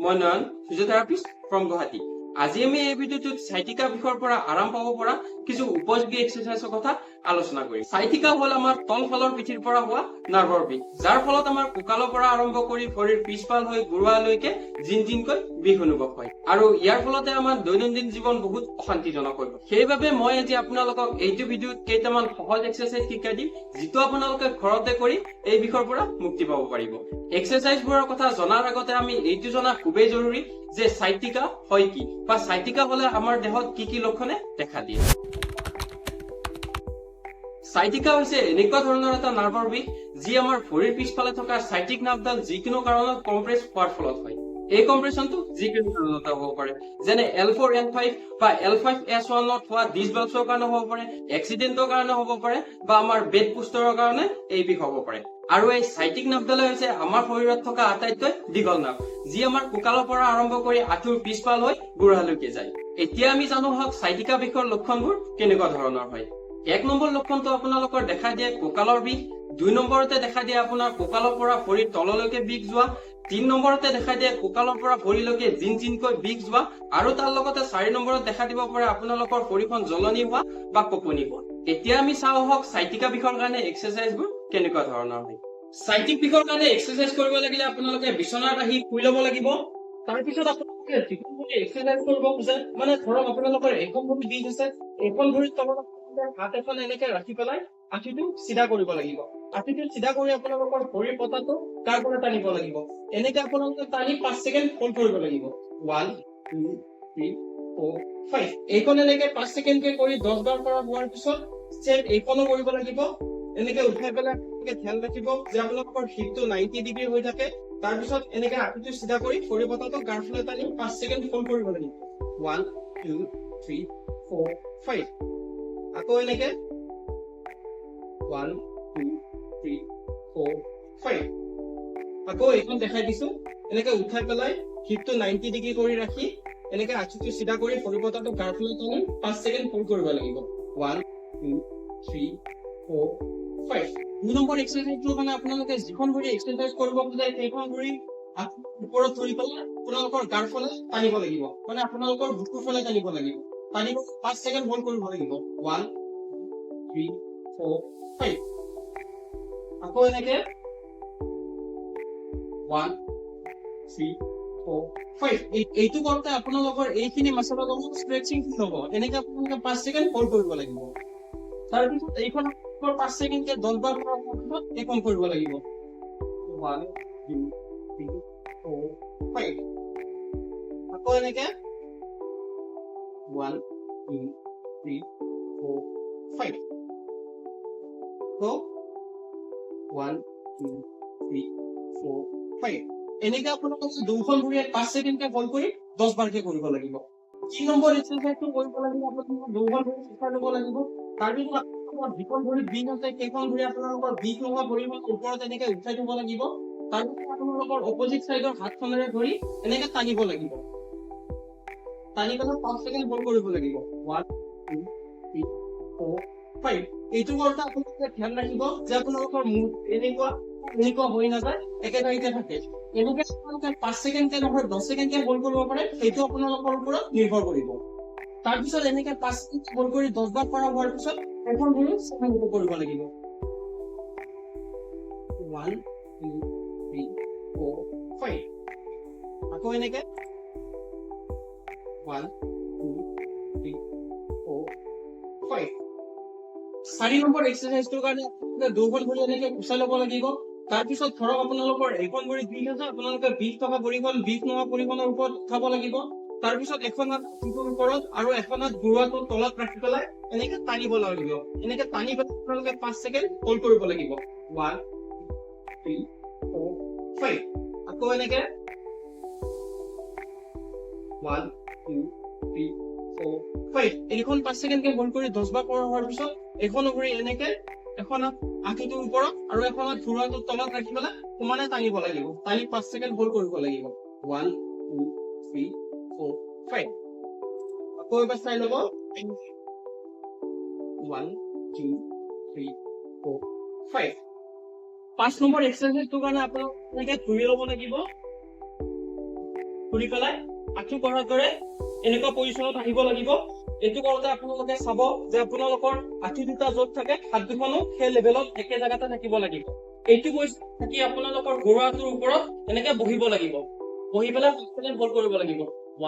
মই নয়ন, physiotherapist from Guwahati. আজি আমি এই ভিডিঅ'টোত চাইটিকা বিষৰ পৰা আৰাম পাব পৰা কিছু উপযোগী এক্সাৰচাইজৰ কথা আলোচনা কৰিম। চাইটিকা হ'ল আমাৰ তলফালৰ পিঠিৰ পৰা হোৱা নাৰ্ভৰ বিষ, যাৰ ফলত আমাৰ কঁকালৰ পৰা আৰম্ভ কৰি ভৰিৰ পিছফাল হৈ গোৰোহালৈকে জিন জিনকৈ বিষ অনুভৱ হয় আৰু ইয়াৰ ফলতে আমাৰ দৈনন্দিন জীৱন বহুত অশান্তিজনক হৈ পৰে। সেইবাবে মই আজি আপোনালোকক এইটো ভিডিঅ'ত কেইটামান সহজ এক্সাৰচাইজ শিকাই দিম, যিটো আপোনালোকে ঘৰতে কৰি এই বিষৰ পৰা মুক্তি পাব পাৰিব। এক্সাৰচাইজবোৰৰ কথা জনাৰ আগতে আমি এইটো জনা খুবেই জৰুৰী যে চাইটিকা হয় কি বা চাইটিকা হলে আমাৰ দেহত কি কি লক্ষণে দেখা দিয়ে। চাইটিকা হৈছে এনেকুৱা ধৰণৰ এটা নাৰ্ভৰ বিষ, যি আমাৰ ভৰিৰ পিছফালে থকা চাইটিক নাৰ্ভডাল যিকোনো কাৰণত কম্প্ৰেছ হোৱাৰ ফলত হয়। এই কম্প্ৰেছনটো যিকোনো কাৰণতে হ'ব পাৰে, যেনে এল 4 এল 5 বা এল 5 এছ ওৱানত হোৱা ডিছ বাল্জৰ কাৰণে হ'ব পাৰে, এক্সিডেণ্টৰ কাৰণে হ'ব পাৰে বা আমাৰ বেড পোষ্টাৰৰ কাৰণে এই বিষ হ'ব পাৰে। আৰু এই চাইটিক নাৰ্ভডালে হৈছে আমাৰ শৰীৰত থকা আটাইতকৈ দীঘল নাৰ্ভ, যি আমাৰ কঁকালৰ পৰা আৰম্ভ কৰি আঁঠুৰ পিছফাল হৈ গোৰোহালৈকে যায়। এতিয়া আমি জানো আহক চাইটিকা বিষৰ লক্ষণবোৰ কেনেকুৱা ধৰণৰ হয়। 1 নম্বৰ লক্ষণটো আপোনালোকৰ দেখা দিয়ে কঁকালৰ বিষ। 2 নম্বৰতে দেখা দিয়ে আপোনাৰ কঁকালৰ পৰা ভৰিৰ তললৈকে বিষ যোৱা। 3 নম্বৰতে দেখা দিয়ে কঁকালৰ পৰা ভৰিলৈকে জিন জিনকৈ বিষ যোৱা আৰু তাৰ লগতে 4 নম্বৰত দেখা দিব পাৰে আপোনালোকৰ ভৰিখন জ্বলনি হোৱা বা কঁপনি হোৱা। এতিয়া আমি চাওঁ আহক চাইটিকা বিষৰ কাৰণে এক্সাৰচাইজবোৰ কেনেকুৱা ধৰণৰ হয়। চাইটিক বিষৰ কাৰণে এক্সাৰচাইজ কৰিব লাগিলে আপোনালোকে বিচনাত আহি শুই ল'ব লাগিব। তাৰপিছত আপোনালোকে যিখন ভৰি এক্সাৰচাইজ কৰিব খোজে, মানে ধৰক আপোনালোকৰ এইখন ভৰি বিষ আছে, এইখন ভৰিৰ তলত আপোনালোকে হাত এখন এনেকে ৰাখি পেলাই আঁঠুটো চিধা কৰিব লাগিব। আঁঠুটো চিধা কৰি আপোনালোকৰ ভৰিৰ পতাটো গাৰ পৰা টানিব লাগিব। এনেকে আপোনালোকে টানি 5 ছেকেণ্ড হোল্ড কৰিব লাগিব, 1, 2, 3, 4, 5। এইখন এনেকে 5 ছেকেণ্ডকে কৰি 10 বাৰ কৰা হোৱাৰ পিছত চেম এইখনো কৰিব লাগিব। এনেকে উঠাই পেলাই আপোনালোকে ধ্যান ৰাখিব যে আপোনালোকৰ হিপটো 90 ডিগ্ৰী হৈ থাকে। তাৰপিছত এনেকে আঁঠুটো চিধা কৰি ভৰি পতাটো গাৰ ফালে টানি 5 ছেকেণ্ড হোল্ড কৰিব লাগিব, 1, 2, 3, 4, 5। আকৌ এনেকে 1, 2, 3, 4, 5। আকৌ এইখন দেখাই দিছো। এনেকে উঠাই পেলাই হিপটো 90 ডিগ্ৰী কৰি ৰাখি এনেকে আঁঠুটো চিধা কৰি ভৰি পতাটো গাৰ ফালে টানি 5 ছেকেণ্ড হোল্ড কৰিব লাগিব, 1, 2, 3, 4, 5। 2 নম্বৰ এক্সাৰচাইজটোৰ কাৰণে আপোনালোকে যিখন ভৰি এক্সাৰচাইজ কৰিব খোজে, সেইখন ভৰি ওপৰত ধৰি পেলাই আপোনালোকৰ গাৰ ফালে টানিব লাগিব, মানে আপোনালোকৰ বুকুৰ ফালে টানিব লাগিব। টানি 5 ছেকেণ্ড হোল্ড কৰিব লাগিব, 1, 3, 4, 5। আকৌ এনেকে 1, 3, 4, 5। এইটো কৰোঁতে আপোনালোকৰ এইখিনি মাচলৰ লগত ষ্ট্ৰেচিং হ'ব। এনেকে আপোনালোকে 5 ছেকেণ্ড হোল্ড কৰিব লাগিব। তাৰপিছত এইখন 5 ছেকেণ্ডকে 10 বাৰ কৰাৰ পিছত এইখন কৰিব লাগিব, 1, 2, 3, 4, 5। আকৌ এনেকে 1, 2, 3, 4, 5। আকৌ 1, 2, 3, 4, 5। এনেকে আপোনালোকে দুখন ভৰিয়ে 5 ছেকেণ্ডকে হোল্ড কৰি 10 বাৰকে কৰিব লাগিব। 3 নম্বৰ এক্সাৰচাইজটো কৰিব লাগিব, আপোনালোকে দুখন ভৰি উঠাই ল'ব লাগিব। তাৰপিছত আপোনালোকৰ যিখন ভৰিত বিষ আছে, সেইখন ভৰি আপোনালোকৰ বিষ নোহোৱা ভৰিখনৰ ওপৰত এনেকে উঠাই থব লাগিব। তাৰপিছত আপোনালোকৰ অপজিট চাইডৰ হাতখনেৰে ধৰি এনেকে টানিব লাগিব। টানি পেলাই 5 ছেকেণ্ড হোল্ড কৰিব লাগিব, 1, 2, 3, 4, 5। এইটো কৰোঁতে আপোনালোকে ধ্যান ৰাখিব যে আপোনালোকৰ মূৰ এনেকুৱা এনেকুৱা হৈ নাযায়, একে ঠাইতে থাকে। এনেকে আপোনালোকে 5 ছেকেণ্ডকে নহয়, 10 ছেকেণ্ডকে হোল্ড কৰিব পাৰে, সেইটো আপোনালোকৰ ওপৰত নিৰ্ভৰ কৰিব। তাৰপিছত এনেকে 5 ছেকেণ্ড হোল্ড কৰি 10 বাৰ কৰা হোৱাৰ পিছত এখন ভৰি চেকেণ্ডটো কৰিব লাগিব, 1, 2, 3, 4, 5। আকৌ এনেকে 1, 2, 3, 4, 5। 4 নম্বৰ এক্সাৰচাইজটোৰ কাৰণে আপোনালোকে দুখন ভৰি এনেকে কুচাই ল'ব লাগিব। তাৰপিছত ধৰক আপোনালোকৰ এইখন ভৰিত বিষ আছে, আপোনালোকে বিষ থকা ভৰিখন বিষ নোহোৱা ভৰিখনৰ ওপৰত উঠাব লাগিব। তাৰপিছত এখন হাত আঁঠুটোৰ ওপৰত আৰু এখন হাত গোৰোহাটোৰ তলত ৰাখি পেলাই এনেকে টানিব লাগিব। এনেকে টানি পেলাই আপোনালোকে 5 ছেকেণ্ড হোল্ড কৰিব লাগিব, 1, 3, 4, 5। আকৌ এনেকে 1, 2, 3, 4, 5। এইখন 5 ছেকেণ্ডকে হোল্ড কৰি 10 বাৰ কৰা হোৱাৰ পিছত এইখন ভৰি এনেকে এখন হাত আঁঠুটোৰ ওপৰত আৰু এখন হাত গোৰোহাটোৰ তলত ৰাখি পেলাই সমানে টানিব লাগিব। টানি 5 ছেকেণ্ড হোল্ড কৰিব লাগিব, 1, 2, 3, 4, 5। আকৌ এবাৰ চাই ল'ব, 1, 2, 3, 4, 5। 5 নম্বৰ এক্সাৰচাইজটোৰ কাৰণে আপোনালোকে এনেকে ধৰি ল'ব লাগিব। ঘূৰি পেলাই আঁঠু কঢ়াৰ দৰে এনেকুৱা পজিশ্যনত আহিব লাগিব। এইটো কৰোঁতে আপোনালোকে চাব যে আপোনালোকৰ আঁঠু দুটা য'ত থাকে, হাত দুখনো সেই লেভেলত একে জেগাতে থাকিব লাগিব। এইটো পজিশ্যন থাকি আপোনালোকৰ গোৰোহাটোৰ ওপৰত এনেকে বহিব লাগিব। বহি পেলাই 5 ছেকেণ্ড হোল্ড কৰিব লাগিব,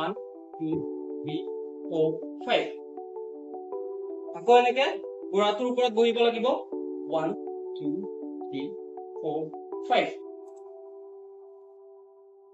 1, 2, 3, 4, 5। আকৌ এনেকে গোৰোহাটোৰ ওপৰত বহিব লাগিব, 1, 2, 3, 4, 5।